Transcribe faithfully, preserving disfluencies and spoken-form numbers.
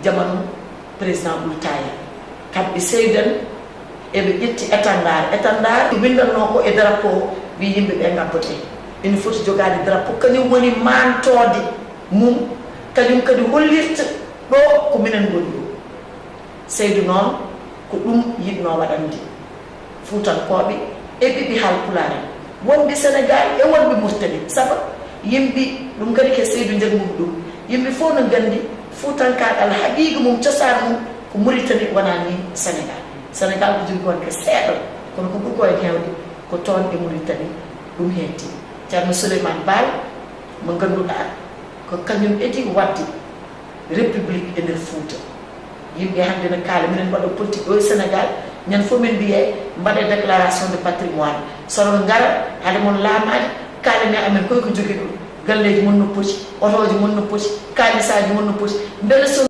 Jamanu président Ɓultaaya, kamɓe Seydou en, eɓe ƴetti étendard. Étendard winndannoo ko e drapeau o, wi yimɓe ɓe ngabbote. Ene foti jogaade drapeau, kañum woni maantoode mum, kañum kadi hollirta ɗo ko minen ngoni ɗo. Seydou noon ko ɗum yiɗnoo waɗande Fuutankooɓe e ɓiɓɓe Haalpulaar en, wonɓe Senegaal e wonɓe Murtani. Sabu yimɓe, ɗum kadi ko Seydou njannguɓe ɗum, yimɓe fof no nganndi Fuutankaagal haqiiqa mum, cosaan mum ko Muritani, wonaa ni Senegaal. Senegaal ko jogi won ko seeɗa, kono ko ɓuri ko en heewde ko toon e Muritani ɗum heeddi. Ceerno Souleymane Baal mo ngannduɗaa ko kañum edi waɗde république e nder Fuuta. Yimɓe hannde ne kaala, minen mbaɗa politique ɗo e Senegaal, ñande fof min mbiyee mbaɗee déclaration de patrimoine. Sono ngara hade mon laamaade, kaalane amen koye ko jogiɗon, galleeji mon no poti, otooji mon no poti, kaalisaaji mon no poti. Mbele so